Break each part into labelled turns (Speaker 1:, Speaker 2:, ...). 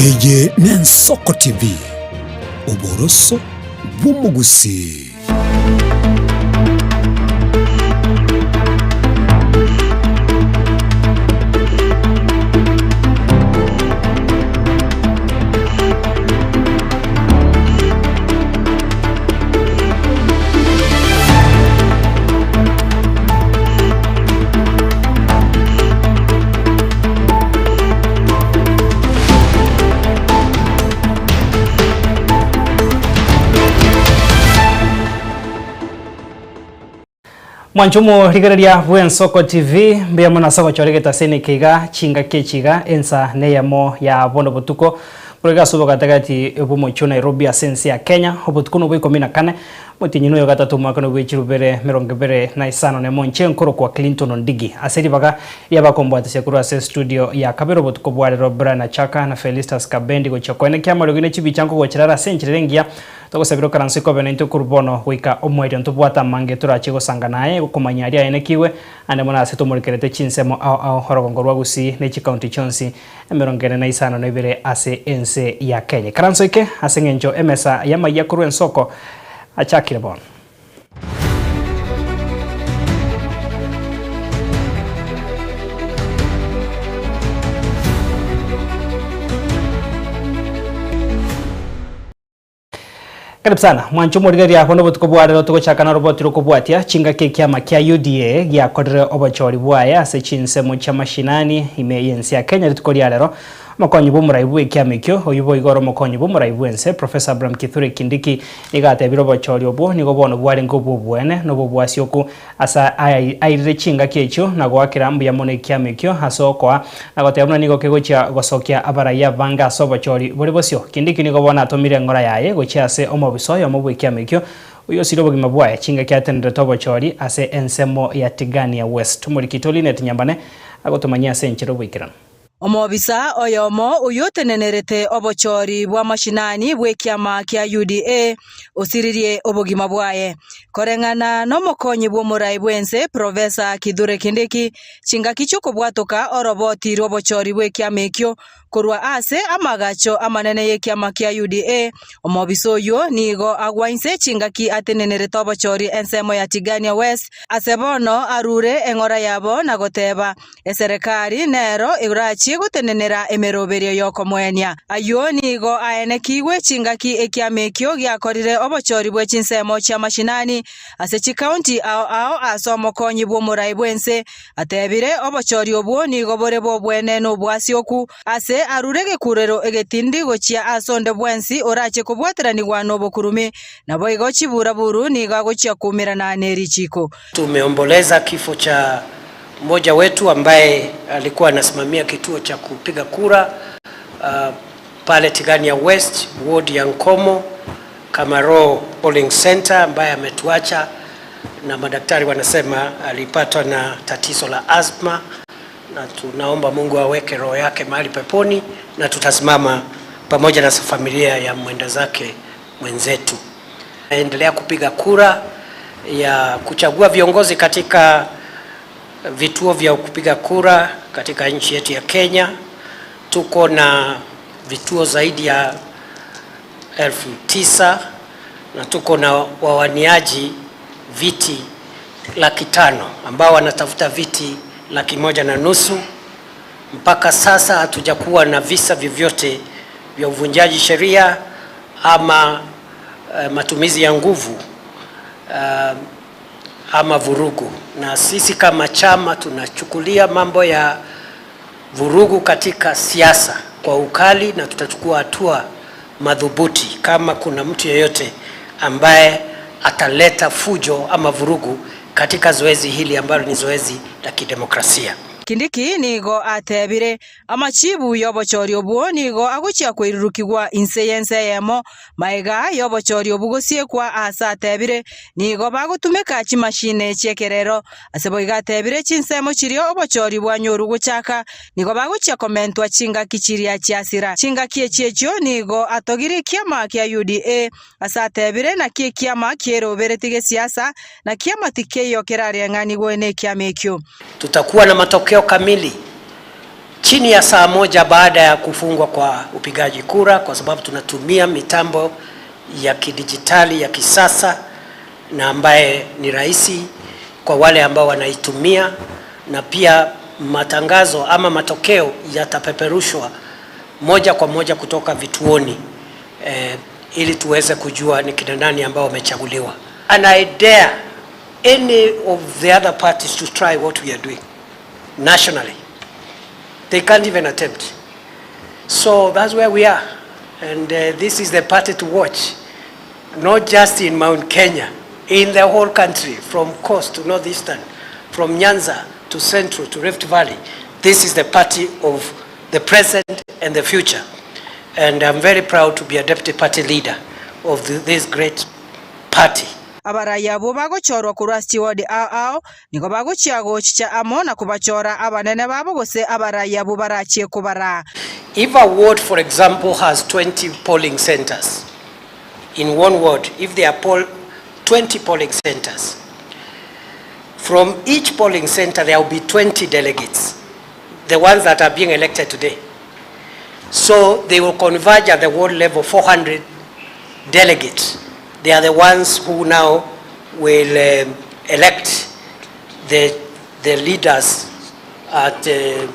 Speaker 1: Eye n'Ensoko TV, oboroso bw'omogusii.
Speaker 2: Mwanche omorigereria bw'Ensoko TV, mbuya mono ase ogochora egetaseni eke iga chingaki echi iga, ensa neyemo ya bono botuko, bore iga ase obogatagati bw'omochie o Nairobi ase ense ya Kenya, obotuko nobwa ikomi na kane, Omotienyi noyo gatato omwaka nobwe chirubere emerongo ebere na isano nemo inche nkorokwa Clinton Ondigi. Ase ribaga ri'abakombwatisia korwa ase estudio ya kabere obotuko bwa rero Brian Achaka na Felistus Kabendi gochia koenekia amariogi ne chibicha nkogochera are ase enchera ere engiya. Togosabire okaranse kobe naintwe korwa bono goika omoerio ntobwate amange torache gosanga naye gokomanya aria aenekigwe ande mono ase tomorekerete chinsemo ao ao orogongo rwa Gusii ne chikaunti chionsi emerongo ene na isano na ibere ase ense ya Kenya. Ikaranso eke ase eng'encho emesa y'amayia korwa ensoko achakire bono. Karibu sana mwanche omorigereria bono obotuko bwa rero togochaka noroboti rokobwatia chingaki ekiama kia UDA giakorire obochori bwaye ase chinsemo chia mashinani ime yense ya Kenya rituko ria rero omokonyi bw'omorai bw'ekiama ekio oyio boigo ore omokonyi bw'omorai bwense Professor Abraham Kithure Kindiki nigo atebire obochori obwo nigo bono bwarenge obw'obuene na obobwasioku Ase aya airire chingaki echio na goakera mbuya mono ekiama ekio ase okoa, na goteba buna nigo kegochia gosokia abarai abange ase obochori bore bosio. Kindiki nigo bono atomire eng'ora yaye gochia ase omobisa oyomo bw'ekiama ekio, oyio osire obogima bwaye chingaki atenerete obochori ase ensemo ya Tigania West. Omorikito Linet Nyambane agotomanyia ase enchera oboikeranu.
Speaker 3: Omobisa oyomo oyio otenenerete obochori bw'amashinani bw'ekiama kia UDA osiririe obogima bwaye. Koreng'ana nomokonyi bw'omorai bw'ense Professor Kithure Kindiki, chingaki chi'okobwatoka oroboti rw'obochori bw'ekiama ekio korwa ase amagacho amanene y'ekiama kia UDA, omobisa oyio nigo agwa inse chingaki atenenerete obochori ensemo ya Tigania West ase bono arure eng'ora yabo na goteba Eserekari nero erachie gotenenera emeroberio y'okomoenia. Ayio nigo aenekigwe chingaki ekiama ekio giakorire obochori bwe chinsemo chi'amashinani ase chikaunti ao ao ase omokonyi bw'omorai bw'ense atebire obochori obwo nigo bore bw'obwene n'obwasioku ase arure egekurero egetindi gochia ase onde bwensi orache kobwateranigwa n'obokurumi naboigo chiburaburu nigo agochia koumerana nerichiko.
Speaker 4: Tumeomboleza kifo cha Mmoja wetu ambaye alikuwa anasimamia kituo cha kupiga kura uh, pale Tigania West ward ya Nkomo Kamaro Polling Center ambaye ametuacha na madaktari wanasema alipatwa na tatizo la asthma, na tunaomba Mungu aweke roho yake mahali peponi, na tutasimama pamoja na familia ya mwenda zake mwenzetu. Endelea kupiga kura ya kuchagua viongozi katika vituo vya kupiga kura katika nchi yetu ya Kenya. Tuko na vituo zaidi ya 9,000 na tuko na wawaniaji viti 500,000 ambao wanatafuta viti 150,000. Mpaka sasa hatujakuwa na visa vyovyote vya uvunjaji sheria ama matumizi ya nguvu ama vurugu, na sisi kama chama tunachukulia mambo ya vurugu katika siasa kwa ukali na tutachukua hatua madhubuti kama kuna mtu yeyote ambaye ataleta fujo ama vurugu katika zoezi hili ambalo ni zoezi la kidemokrasia.
Speaker 3: Kindiki nigo atebire, Amachibu y'obochori obwo nigo agochia koirurukigwa inse y'ense eyemo. Magega y'obochori obwo gosiekwa aase atebire, nigo bagotumeka chimashine chi'ekerero. Ase boigo atebire chinsemo chiria obochori bwanyorwa gochaka, nigo bagochia komentwa chingaki chiria chiasira. Chingaki echi echio nigo atogirie ekiama kia UDA ase atebire naki ekiama kierobereti gesiasa, na kiama tikeiyo kerareng'anigwe nekiama ekio.
Speaker 4: Tutakuwa na matokeo kamili. Chini ya saa moja baada ya kufungwa kwa upigaji kura, kwa sababu tunatumia mitambo ya kidijitali ya kisasa na ambaye ni rahisi kwa wale ambao wanaitumia, na pia matangazo ama matokeo yatapeperushwa moja kwa moja kutoka vituoni ili tuweze kujua ni kina nani ambao wamechaguliwa. And I dare any of the other parties to try what we are doing nationally. They can't even attempt. So that's where we are. And this is the party to watch, not just in Mount Kenya, in the whole country, from coast to northeastern, from Nyanza to central to Rift Valley. This is the party of the present and the future. And I'm very proud to be a deputy party leader of this great party.
Speaker 3: Abarai abwo bagochorwa korwa ase chiwodi ao ao nigo bagochia gochicha amo na kobachora abanene babo gose abarai abwo barachie kobaraa.
Speaker 4: If a ward, for example, has 20 polling centers, in one ward, if there are 20 polling centers, from each polling center there will be 20 delegates, the ones that are being elected today. So they will converge at the ward level, 400 delegates. They are the ones who now will elect the leaders at the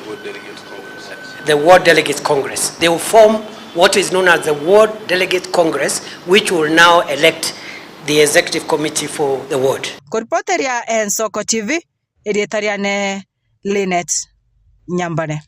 Speaker 4: Ward Delegates Congress. They will form what is known as the Ward Delegate Congress, which will now elect the executive committee for the ward.
Speaker 3: Koripoteria Ensoko TV, erieta riane Linet Nyambane.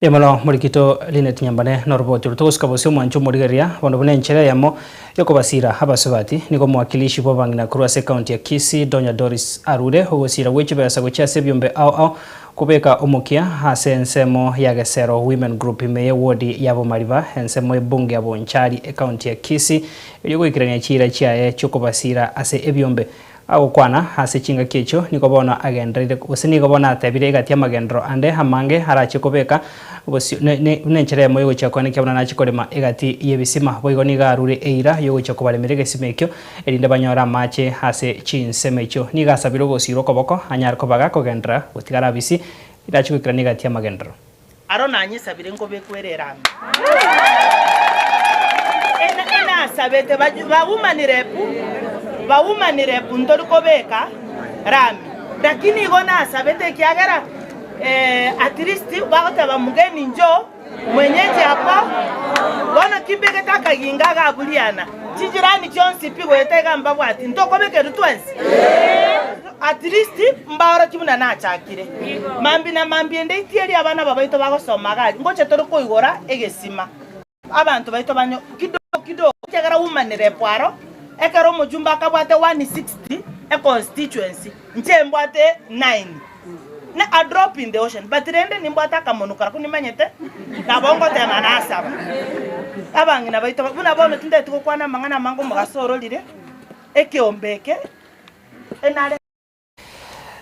Speaker 2: Mono morikito Linet Nyambane noroboti rotogosika bosio omwancho omorigereria bono buna enchera eyemo yokobasira abasubati nigo omowakilishi bwa abang'ina korwa ase ekaunti ya Kisii Donya Doris Arure ogosira gwe chibesa gochia ase ebiombe ao ao kobeka omokia ase ensemo ya Gesero Women Group ime ye ward ya Bomariba ensemo ebunge ya Bonchari ekaunti ya Kisii erio goikerania chiira chiaye chiokobasira ase ebiombe agokwana ase chingaki echio nigo bono agendereire gose nigo bono atebire egati amagendero ande amange arache kobeka buna enchera eyemo yogochia koenekia buna nache korema egati ya ebisima boigo nigo arure eira yogochia kobaremera egesima ekio erinde banyore amache ase chinsemo echio nigo asabire ogosira okoboko anyare kobaga kogenderera gotigara abisi irache goikerania egati ya amagendero.
Speaker 5: Aro nanyesabire nkobekwa ere erami. Enasabete baumanire pu baumanire pu ntori kobeka rami lakini igo nasabete ekiagera at least bagoteba mugeni njo mwenyeji apa bono kimbegete akaginga agaburiana chijirani chionsi pi goeta iga mbabwati ntokobekeru twensi at least mbaoroki buna nachakire mambi na mambi ende itieri abana babaito bagosoma gari ngoche tori koigora egesima abanto baito banyo kidogo kidogo kiagera umanire pwaro ekero omojumbe akabwate 160 e constituency nche mbwate 9 na a drop in the ocean but rende nimbwate akamonu karaku nimanyete nabo ngotema nasaba abang'ina baito buna bono tindeti gokwana amang'ana amange omogaso ororire ekeombe eke enare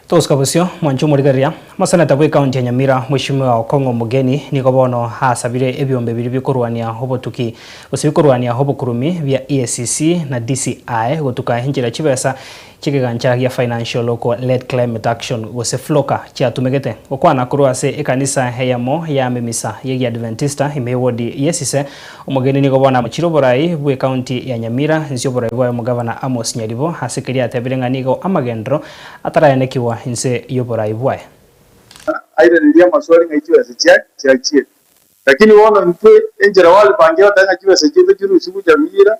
Speaker 2: Tosika bosio mwancho omorigereria moseneta bwa ekaunti ya Nyamira Mheshimiwa Okong'o Omogeni nigo bono asabire ebiombe biria bikorwania obotuki gose bikorwania obokurumi bia EACC na DCI gotuka enchera chibesa chikigancha gia Financial Local Led Climate Action gose FLOCA chiatumegete gokwana korwa ase ekanisa eyemo ya memisa ye Adventista ime wodi yesise Omogeni nigo bono amochire oborai bwa ekaunti ya Nyamira nse oborai bwaye omogavana Amos Nyaribo ase keria atebire ng'a nigo amagendero ataraenekiwa nse y'oborai bwaye.
Speaker 6: Airaneri amaswali ng'a chibesa chia chiachire lakini bono intwe enchera walipangia bateba ng'a chibesa chiaito chirusiwe Nyamira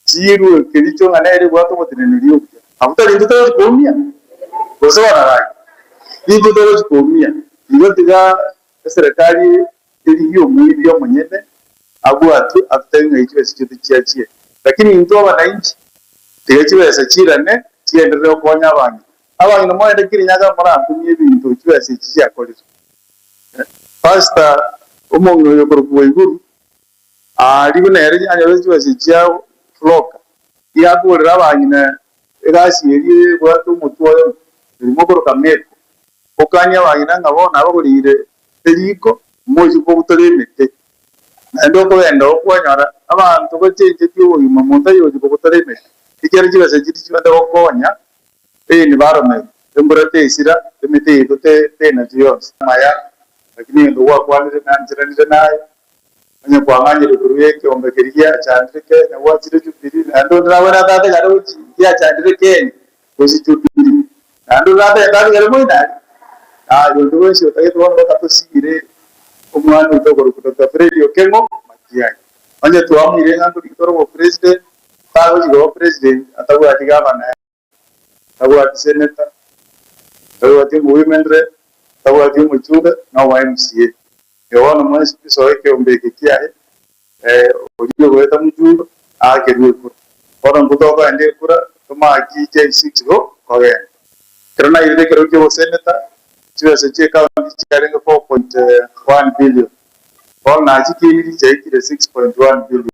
Speaker 6: chiirwe Kericho ng'a nere ebwate omoteneneri obuya abwo tari intwe togochi koumia gose bararake intwe togochi koumia igo tiga eserekari erigie omoibi omonyene abwatwe atotebie ng'a chibesa chiaito chiachire lakini intwe abananchi tiga chibesa chirane chienderere gokonya abang'ina abang'ina moende Kirinyaga morantumie ebinto chibesa echi chiakorire pastor omong'ina oyo okorokwa Waiguru aria buna ere anyore chibesa chia floka iga akogorera abang'ina egasi eria ebwate omotwe oyomo erimo okoroka meko okania abang'ina ng'a bono abagorire eriko mochi kobutora emete naende okogenda okwanyora abanto bachenchetie obogima monto ayochi kobutora emete ekero chibesa chiria chibande gokonya environment embura teisira emete yaito tenacho yonsi maya. Lakini egento gwakwanire nancheranire naye, onye kwang'anyire korwa ekeombe keria giachandire Kenya gwachire Jubilee, naende onde nabwene atategare gochi giachandire Kenya gochi Jubilee, naende onde natagete atigare moino aria. Aye onde bwensi otagete bono mpaka tosigire omwana oito okorokwa Doctor Fred Okeng'o Matiang'i. Onye twamoire ng'a nkorigia tore obopresident, tagochi koba president atabwati gavana. tabwati senator, tabwati omo-women rep, tabwati omochumbe, na omo MCA. Igo bono mwensi tosoe ekeombe eke kiaye, oria ogoeta mochumbe aakerwe ekura. Bono intwe tokoenda ekura, tomaki J6 go kogenda. Ekero nairire ekerogo kia obosenator, chibesa chia ecounty chiarenge 4.1 billion, bono nachikiniri chiaikire 6.1 billion.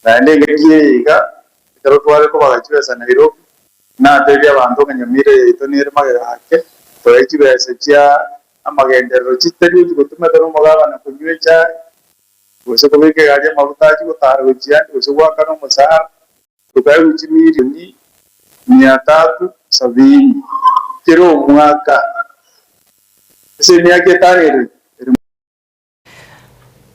Speaker 6: Naende engaki eye iga, ekero tware kobaga chibesa Nairobi, natebie abanto ng'a Nyamira yaito nere magega ake, toe chibesa chia amagenderero chitari gochi gotumeka nomogabana konywa echae, gose kobeka egari amaguta achie gotara gochia ande, gose goakana omosara, tokaegwa chimilioni mia tatu sabini kera omwaka ase emiaka etano ere ere.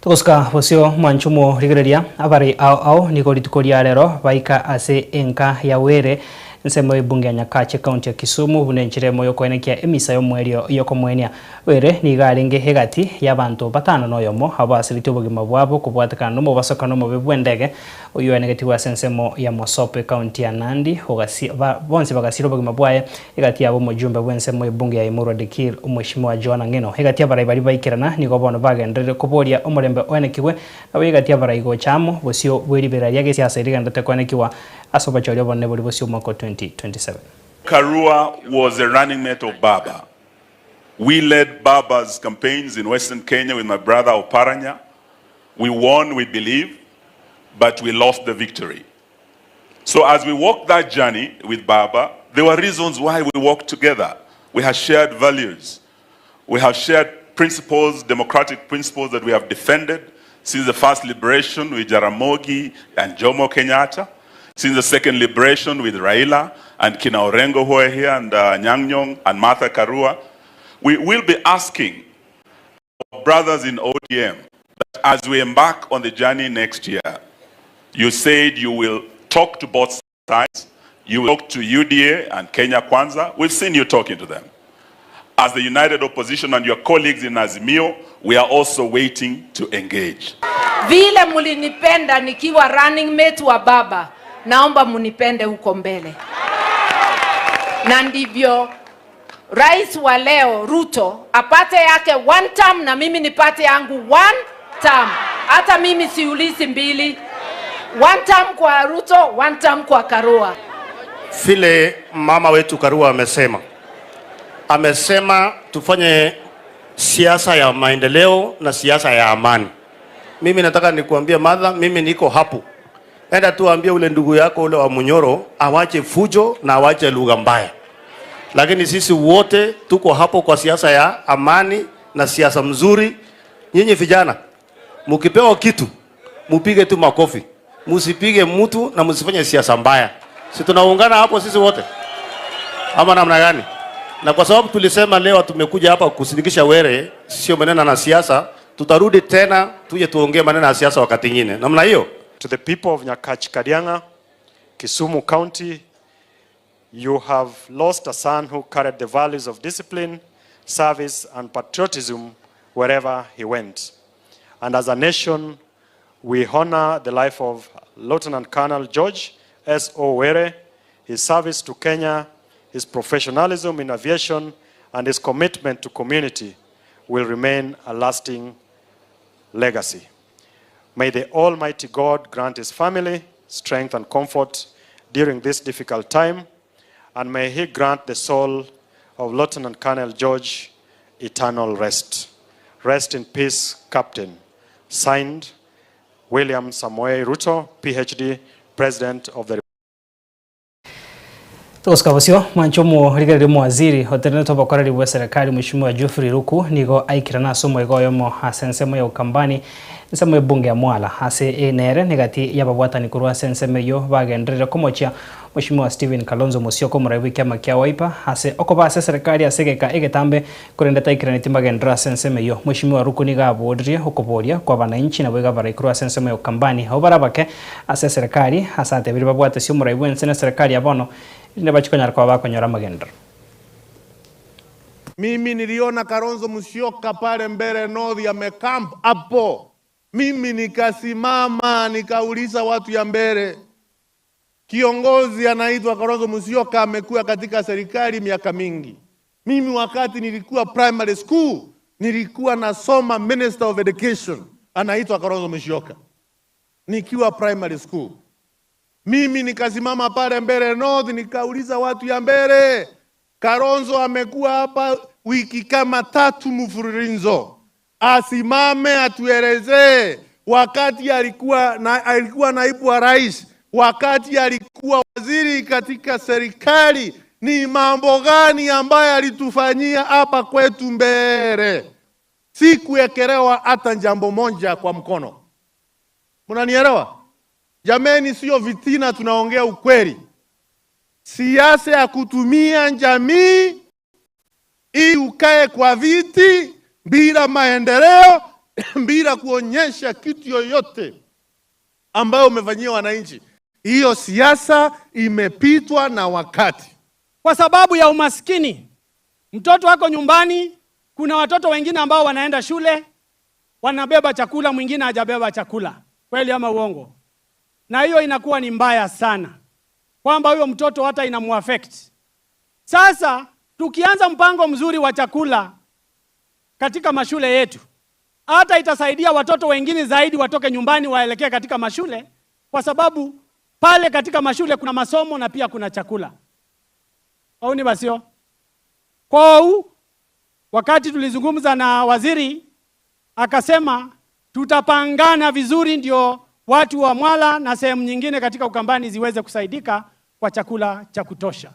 Speaker 2: Togosuka bosio mwancho morigereria abare ao ao nigo rituko ria rero baika ase enka ya Were ensemo y'ebunge ya Nyakache county ya Kisumu buna enchera emo yokoenekia emisa y'omoerio yokomoenia. Were nigo arenge egati y'abanto batano noyomo abwo basiretie obogima bwabo kobwatekana nomobasokano omobe bw'endege oyio oenegetigwe ase ensemo ya Mosop ecounty ya Nandi ogasi bonsi bagasira obogima bwaye Egati yabo omojumbe bw'ensemo y'ebunge ya Emurua Dikirr, Omweshimiwa Johana Ng'eno. Egati y'abarai baria baikerana nigo bono bagenderere koboria omorembe oenekigwe, nabo egati y'abarai gocha amo bosio bwe riberera ria gesiasa erigenderete koenekigwa ase obochori obonene bori bosio omwaka o 2027.
Speaker 7: Karua was the running mate of Baba. We led Baba's campaigns in Western Kenya with my brother Oparanya. We won, we believe, but we lost the victory. So as we walked that journey with Baba, there were reasons why we walked together. We have shared values. We have shared principles, democratic principles that we have defended since the first liberation with Jaramogi and Jomo Kenyatta, since the second liberation with Raila and Kina Orengo who are here and Anyang' Nyong'o and Martha Karua. We will be asking our brothers in ODM that as we embark on the journey next year, you said you will talk to both sides. You will talk to UDA and Kenya Kwanza. We've seen you talking to them. As the united opposition and your colleagues in Azimio, we are also waiting to engage.
Speaker 8: Vile mulinipenda nikiwa running mate wa baba, naomba munipende huko mbele, na ndivyo rais wa leo Ruto apate yake one term na mimi nipate yangu one term. Hata mimi siulizi mbili, one term kwa Ruto, one term kwa Karua.
Speaker 9: Vile mama wetu Karua amesema, amesema tufanye siasa ya maendeleo na siasa ya amani. Mimi nataka nikuambie madha, mimi niko hapo. Enda tuambie ule ndugu yako ule wa Munyoro awache fujo na awache lugha mbaya, lakini sisi wote tuko hapo kwa siasa ya amani na siasa mzuri. Nyinyi vijana mkipewa kitu mupige tu makofi, musipige mtu na msifanye siasa mbaya. Si tunaungana hapo sisi wote ama namna gani? Na kwa sababu tulisema leo tumekuja hapa kusindikisha Were, sio maneno na siasa, tutarudi tena tuje tuongee maneno ya siasa wakati mwingine. Namna hiyo.
Speaker 10: To the people of Nyakach Kadianga, Kisumu County, you have lost a son who carried the values of discipline, service, and patriotism wherever he went. And as a nation, we honor the life of Lieutenant Colonel George S. O. Were, his service to Kenya, his professionalism in aviation, and his commitment to community will remain a lasting legacy. May the Almighty God grant his family strength and comfort during this difficult time, and may he grant the soul of Lieutenant Colonel George eternal rest. Rest in peace, Captain. Signed, William Samoei Ruto, PhD, President of the.
Speaker 2: Togosika bosio, mwanche omorigereria omowaziri otenenerete obokoreri bwe serikali Mheshimiwa Geoffrey Ruku nigo aikirana ase omoigo oyomo ase ensemo ya Ukambani, ensemo y'ebunge ya Mwala. Ase eye nere negati y'ababwatani korwa ase ensemo eyio bagenderere komochia Mheshimiwa Stephen Kalonzo Musyoka omorai bw'ekiama kia Wiper ase okoba ase eserekari ase egeka egetambe korende taikeraneti magenderero ase ensemo eyio. Mheshimiwa Ruku nigo aboririe okoboria kwa abananchi naboigo abarai korwa ase ensemo ya Ukambani abwo bare abake ase eserekari ase atebirie babwatesie omorai bw'ense na eserekari ya bono erinde bachie konyara koba bakonyora amagenderero.
Speaker 11: Mimi niliona Kalonzo Musyoka pale mbele North amecamp hapo, mimi nikasimama nikauliza watu ya mbele, kiongozi anaitwa Kalonzo Musyoka amekuwa katika serikali miaka mingi. Mimi wakati nilikuwa primary school nilikuwa nasoma Minister of Education anaitwa Kalonzo Musyoka nikiwa primary school. Mimi nikasimama pale mbele North nikauliza watu ya mbele, Kalonzo amekuwa hapa wiki kama tatu mfululizo, asimame atuelezee wakati alikuwa na, alikuwa naibu wa rais, wakati alikuwa waziri katika serikali, ni mambo gani ambayo alitufanyia hapa kwetu mbele? Sikuwekelewa hata jambo moja kwa mkono. Mnanielewa? Jameni, sio vitina, tunaongea ukweli. Siasa ya kutumia jamii ili ukae kwa viti bila maendeleo, bila kuonyesha kitu yoyote ambayo umefanyia wananchi, hiyo siasa imepitwa na wakati.
Speaker 12: Kwa sababu ya umaskini, mtoto wako nyumbani, kuna watoto wengine ambao wanaenda shule wanabeba chakula, mwingine hajabeba chakula. Kweli ama uongo? Na hiyo inakuwa ni mbaya sana, kwamba huyo mtoto hata inamuaffect. Sasa tukianza mpango mzuri wa chakula katika mashule yetu, hata itasaidia watoto wengine zaidi watoke nyumbani waelekee katika mashule, kwa sababu pale katika mashule kuna masomo na pia kuna chakula. Au ni basio? Kwa wakati tulizungumza na waziri akasema tutapangana vizuri ndio watu wa Mwala na sehemu nyingine katika Ukambani ziweze kusaidika kwa chakula cha kutosha.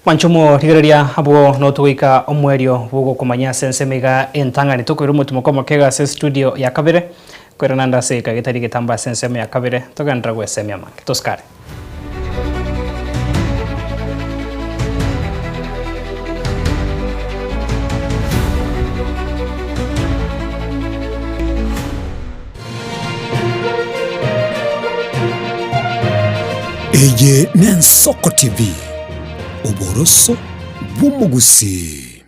Speaker 2: Mwanche omorigereria abwo notogoika omoerio bwogokomanya ase ensemo iga entang'ani tokoira omotimoko omokega ase estudio ya kabere koirana naende ase egeka getari getambe ase ensemo ya kabere togenderera gwesemia amange. Tosikare.
Speaker 1: Eye n'Ensoko TV, oboroso bw'omogusii.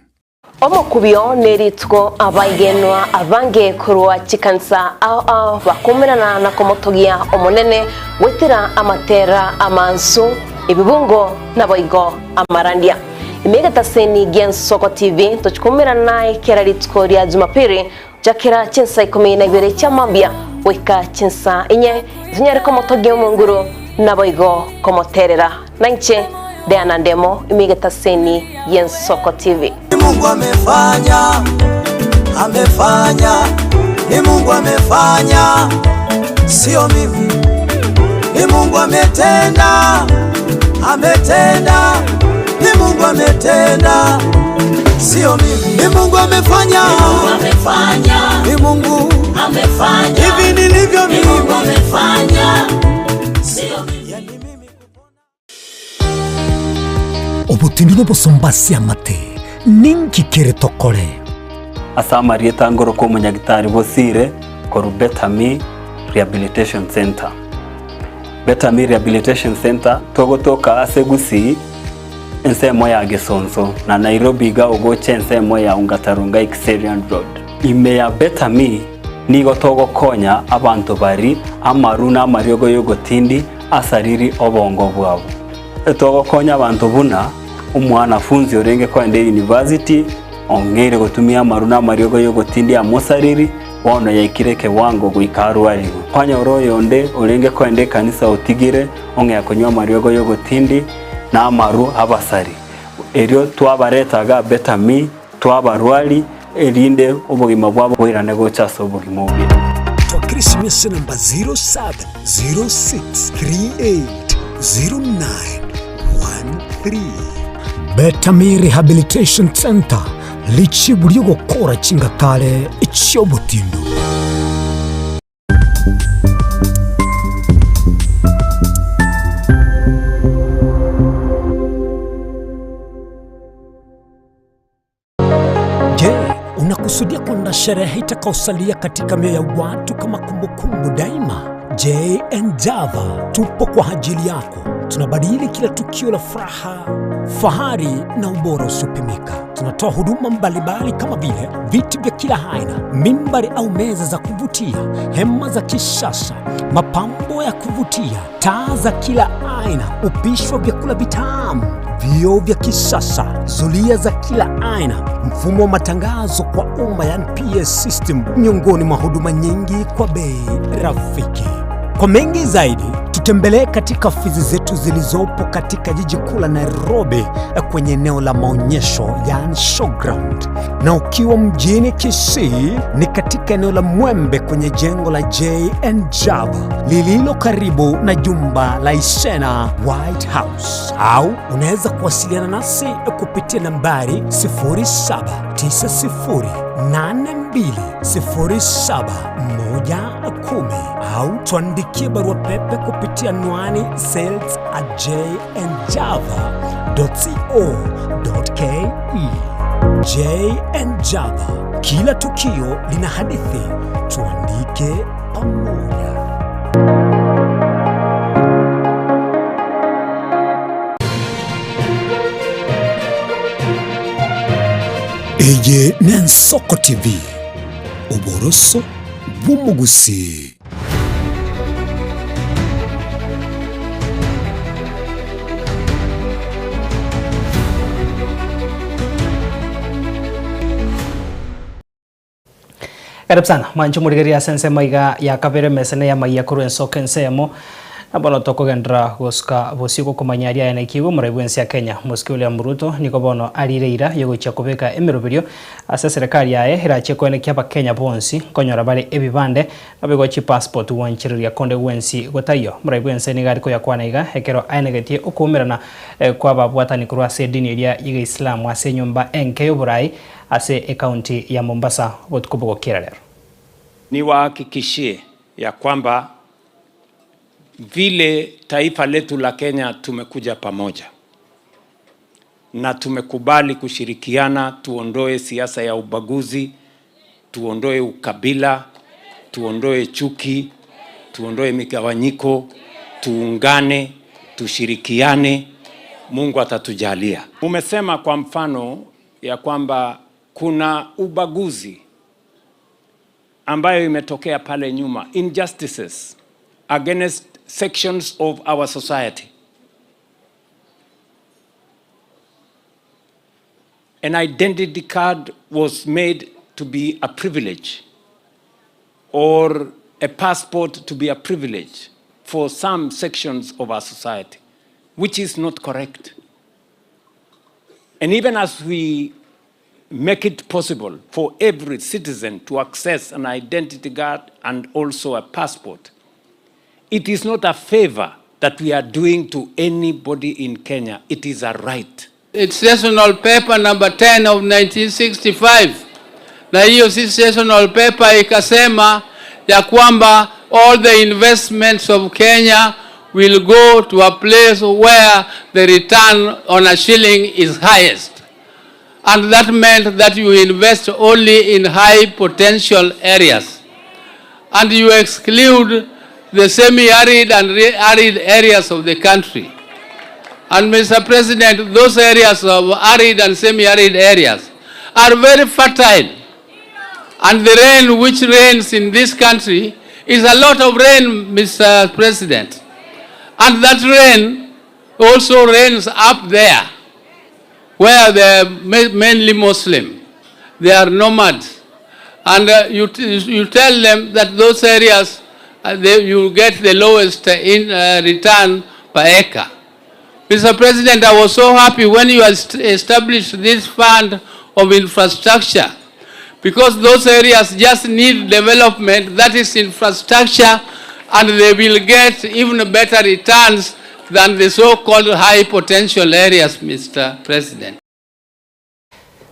Speaker 13: Omokubio nerituko abaigenwa abange korwa chikanisa ao ao bakomerana na komotogia Omonene goetera amatera amansu, ebibungo naboigo amarandia. Ime egetaseni gi'Ensoko TV tochikomerana naye kera rituko ria Jumapiri Gochakera chinsa ikomi na ibere chia mambia goika chinsa inye, tonyare komotogia omonguru, naboigo komoterera. Nainche Diana Ndemo, ime egetaseni y'Ensoko TV.
Speaker 14: Ni Mungu amefanya, amefanya, ni Mungu amefanya, sio mimi. Ni Mungu ametenda, ametenda, ni Mungu ametenda, sio mimi. Ni Mungu amefanya,
Speaker 15: Ni Mungu amefanya,
Speaker 14: ni Mungu
Speaker 15: amefanya,
Speaker 14: hivi nilivyo
Speaker 15: Ni
Speaker 14: mimi.
Speaker 15: Mungu amefanya, sio mimi.
Speaker 1: Obotindi nobosomba ase amate, ninki kere tokore?
Speaker 16: Ase amarieta ngoroka omonyagitari Bosire korwa Better Me Rehabilitation Centre. Better Me Rehabilitation Centre togotoka ase Gusii ensemo ya Gesonso na Nairobi iga ogocha ensemo ya Ongata-Rongai Kiserian Road. Ime ya Better Me nigo togokonya abanto bari amaru na amariogo y'ogotindi asariri obongo bwabo. Togokonya abanto buna omwanafunzi orenge kogenda eyunivasiti ong'eire gotumia amaru na amariogo y'ogotindi amosariri bono yaikire ekewango goika arwarigwe. Kwanyora oyonde orenge kogenda ekanisa otigire ong'ea konywa amariogo y'ogotindi na amaru abasari. Erio twabareta iga Better Me twabarwari erinde obogima bwabo boirane gocha ase obogima obuya.
Speaker 1: Twakere esimi ase enamba 0706380913. Betami Rehabilitation Centre, richibu ri'ogokora chingatare chi'obotindu. Je, unakusudia kwenda sherehe itakaosalia katika mioyo ya watu kama kumbukumbu daima? JN Java tupo kwa ajili yako. Tunabadili kila tukio la furaha, fahari na ubora usiopimika. Tunatoa huduma mbalimbali kama vile viti vya kila aina, mimbari au meza za kuvutia, hema za kisasa, mapambo ya kuvutia, taa za kila aina, upishi wa vyakula vitamu, vioo vya kisasa, zulia za kila aina, mfumo wa matangazo kwa umma yani PS system, miongoni mwa huduma nyingi kwa bei rafiki. Kwa mengi zaidi, tutembelee katika ofisi zetu zilizopo katika jiji kuu la Nairobi kwenye eneo la maonyesho yani showground, na ukiwa mjini Kisii ni katika eneo la Mwembe kwenye jengo la JN Java lililo karibu na jumba la Isena White House, au unaweza kuwasiliana nasi kupitia nambari 0790820710 au tuandikie barua pepe kupitia anwani sales at jnjava.co.ke. JN Java, kila tukio lina hadithi, tuandike pamoja. Eye n'Ensoko TV, oboroso bw'omogusii.
Speaker 2: Karibu sana mwancho morigereria ase ensemo iga ya kabere emesa ne y'amaiya korwa ensoko ensemo na bono tokogenderera gosuka bosio gokomanya aria ayanekigwe omorai bwensi ya Kenya Mosike William Ruto nigo bono arire eira yogochia kobeka emeroberio ase eserekari yaye erachie koenekia abakenya bonsi nkonyora bare ebibande naboigo chipassport gwanchereria konde gwensi gotaiyo. Omorai bwense nigo are koyakwana iga ekero aenegetie okoumerana kwa ababwatani korwa ase edini eria y'Egeisilamu ase enyomba enke y'oborai ase ecounty ya Mombasa obotuko bogokera rero.
Speaker 17: Niwahakikishie ya kwamba vile taifa letu la Kenya tumekuja pamoja na tumekubali kushirikiana, tuondoe siasa ya ubaguzi, tuondoe ukabila, tuondoe chuki, tuondoe migawanyiko, tuungane, tushirikiane, Mungu atatujalia. Umesema kwa mfano ya kwamba kuna ubaguzi ambayo imetokea pale nyuma, injustices against sections of our society. An identity card was made to be a privilege or a passport to be a privilege for some sections of our society, which is not correct. And even as we make it possible for every citizen to access an identity card and also a passport, it is not a favor that we are doing to anybody in Kenya. It is a right.
Speaker 18: It's sessional paper number 10 of 1965, na hiyo si sessional paper ikasema ya kwamba all the investments of Kenya will go to a place where the return on a shilling is highest. And that meant that you invest only in high potential areas. And you exclude the semi-arid and arid areas of the country. And Mr. President, those areas of arid and semi-arid areas are very fertile. And the rain which rains in this country is a lot of rain, Mr. President. And that rain also rains up there, where they are mainly Muslim. They are nomads. And you tell them that those areas, you get the lowest in return per acre. Mr. President, I was so happy when you established this fund of infrastructure Because those areas just need development, that is infrastructure, and they will get even better returns than the so-called high potential areas, Mister President.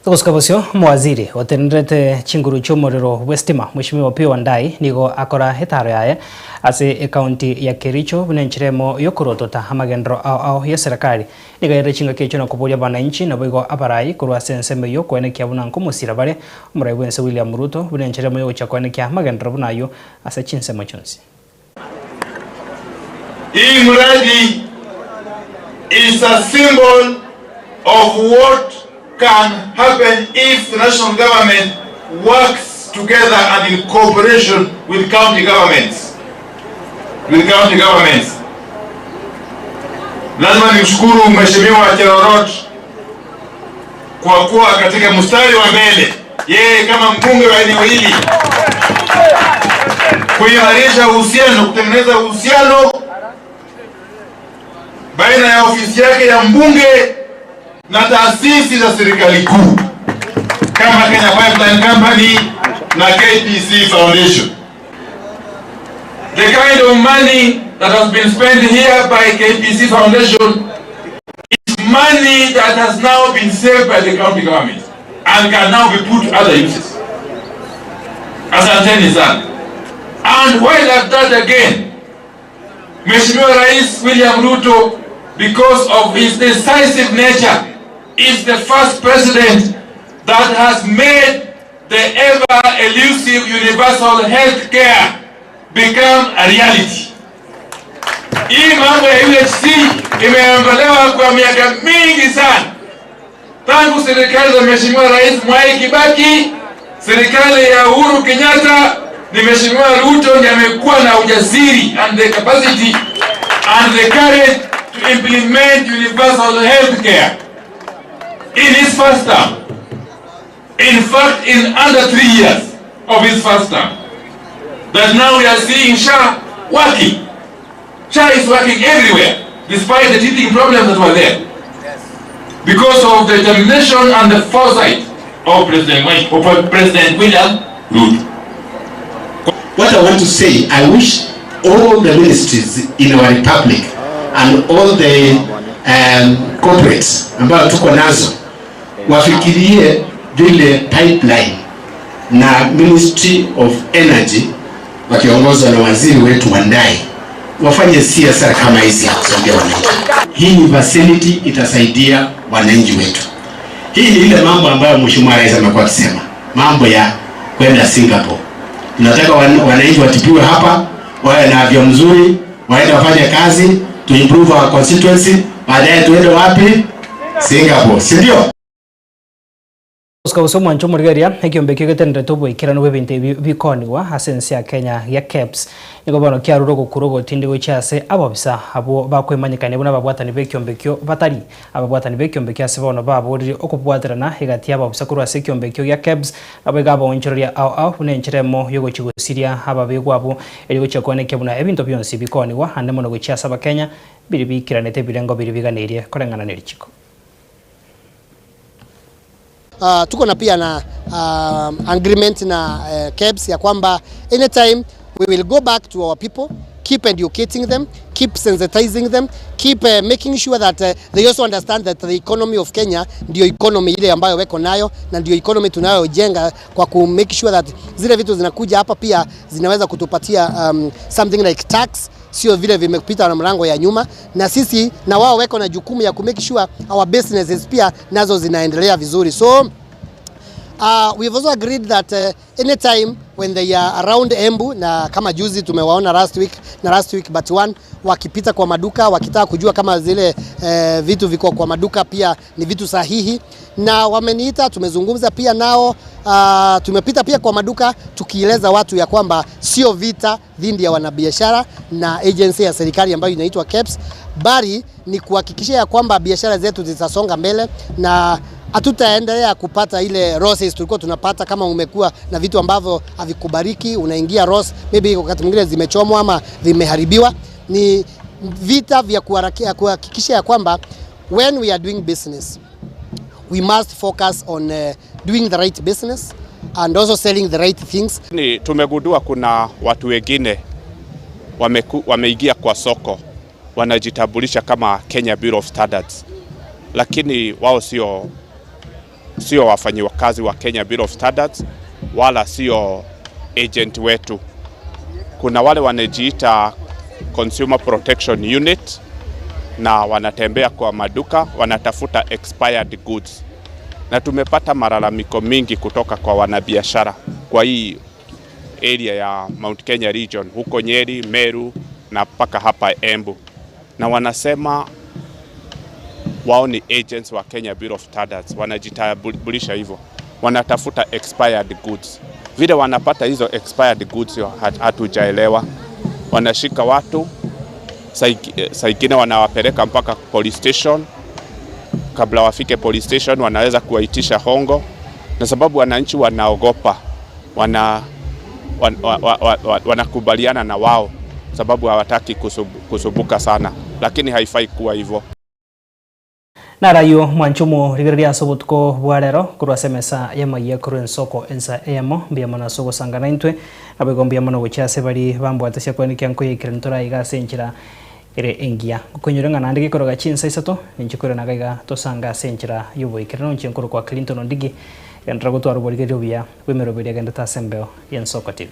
Speaker 2: Gosika bosio, omowaziri otenenerete chinguru chi'omorero bw'esitima, Mweshimiwa Opiyo Wandayi, nigo akora etaaro yaye ase ekaunti ya Kericho buna enchera emo yokorotota amagenderero ao ao y'eserekari. Nigo airire chingaki echio na koboria abananchi naboigo abarai korwa ase ensemo eyio koenekia buna nkomosira bare omorai bw'ense William Ruto buna enchera emo yogochia koenekia amagenderero buna ayio ase chinsemo chionsi.
Speaker 19: Hii mradi is a symbol of what can happen if the national government works together and in cooperation with county governments. With county governments. Lazima nimshukuru Mheshimiwa Cherorot kwa kuwa katika mstari wa mbele, yeye kama mbunge wa eneo hili kuimarisha uhusiano, kutengeneza uhusiano baina ya ofisi yake ya mbunge na taasisi za serikali kuu kama Kenya Pipeline Company na KPC Foundation. The kind of money that has been spent here by KPC Foundation is money that has now been saved by the county government and can now be put to other uses. Asanteni sana. And while at that again, Mheshimiwa Rais William Ruto, because of his decisive nature, is the first president that has made the ever elusive universal health care become a reality. Hii mambo ya UHC imeondolewa kwa miaka mingi sana tangu serikali za Mheshimiwa Rais Mwai Kibaki, serikali ya Uhuru Kenyatta, ni Mheshimiwa Ruto ndiye amekuwa na ujasiri and the capacity and the courage to implement universal health care in his first term. In fact, in under 3 years of his first term. That now we are seeing SHA working. SHA is working everywhere, despite the teething problems that were there. Because of the determination and the foresight of President, of President William Ruto.
Speaker 20: What I want to say, I wish all the ministries in our republic and all the corporates ambayo tuko nazo wafikirie vile pipeline na Ministry of Energy wakiongozwa na waziri wetu Wandayi wafanye CSR kama hizi ya kusaidia wananchi. Hii ni facility itasaidia wananchi wetu. Hii ni ile mambo ambayo Mheshimiwa Rais amekuwa akisema, mambo ya kwenda Singapore. Tunataka wananchi watibiwe hapa, wawe na afya mzuri, waende wafanye kazi, to improve our constituency, baadaye tuende wapi? Singapore, si ndio?
Speaker 2: Gosika gose omwancho omorigereria, ekiombe ekio getenderete oboikeranu bw'ebinto ebi bikonigwa ase ense ya Kenya gia KEBS. Nigo bono kiarure ogokura ogotindi gochia ase abobisa abwo bakoimanyekania buna ababwatani b'ekiombe ekio batari ababwatani b'ekiombe ekio ase bono baborire okobwaterana egati y'abobisa korwa ase ekiombe ekio gia KEBS naboigo abaonchoreria ao ao buna enchera emo y'ogochia gosiria ababegwa abwo erio gochia koenekia buna ebinto bionsi bikonigwa ande mono gochia ase abakenya biri biikeranete ebirengo biri biganeirie koreng'ana nerichiko.
Speaker 21: Tuko na pia na agreement na KEBS ya kwamba anytime we will go back to our people, keep educating them, keep sensitizing them, keep making sure that they also understand that the economy of Kenya ndio economy ile ambayo weko nayo na ndio economy tunayojenga kwa ku make sure that zile vitu zinakuja hapa pia zinaweza kutupatia something like tax, sio vile vimepita na mlango ya nyuma, na sisi na wao weko na jukumu ya ku make sure our businesses pia nazo zinaendelea vizuri. So we've also agreed that anytime when they are around Embu, na kama juzi tumewaona last week na last week but one, wakipita kwa maduka wakitaka kujua kama zile vitu viko kwa maduka pia ni vitu sahihi, na wameniita, tumezungumza pia nao, tumepita pia kwa maduka tukieleza watu ya kwamba sio vita dhidi ya wanabiashara na agency ya serikali ambayo inaitwa KEBS, bali ni kuhakikisha ya kwamba biashara zetu zitasonga mbele na hatutaendelea kupata ile losses tulikuwa tunapata. Kama umekuwa na vitu ambavyo havikubariki, unaingia loss, maybe wakati mwingine zimechomwa ama vimeharibiwa. Ni vita vya kuhakikisha ya kwamba when we are doing business we must focus on doing the right business. and also selling the right things.
Speaker 4: Ni tumegundua kuna watu wengine wameingia kwa soko wanajitambulisha kama Kenya Bureau of Standards, lakini wao sio wafanyikazi wa Kenya Bureau of Standards wala sio agent wetu. Kuna wale wanajiita Consumer Protection Unit na wanatembea kwa maduka wanatafuta expired goods, na tumepata malalamiko mingi kutoka kwa wanabiashara kwa hii area ya Mount Kenya region huko Nyeri, Meru na mpaka hapa Embu, na wanasema wao ni agents wa Kenya Bureau of Standards, wanajitambulisha hivyo, wanatafuta expired goods. Vile wanapata hizo expired goods hatujaelewa. Wanashika watu saa ingine wanawapeleka mpaka police station. Kabla wafike police station, wanaweza kuwaitisha hongo, na sababu wananchi wanaogopa, wanakubaliana na wao sababu hawataki kusumbuka sana, lakini haifai kuwa hivyo.
Speaker 2: Narayo mwanchumo rigereria ase obotuko bwa rero korwa ase emesa y'amaiya korwa ensoko ensa eyemo mbuya mono ase ogosangana intwe nabo mbuya mono gochia ase bari bambwate sia kwenekia nkoyekire ntoraiga ase enchera ere engiya gokoinyora ng'a naende gekoroga chinsa isato ninche koiranaga iga tosanga ase enchera ya oboikeranu inche nkoro kwa Clinton Ondigi genderera gotwara oborigereria obuya bwa emeroberio egendete ase embeo ya Ensoko TV.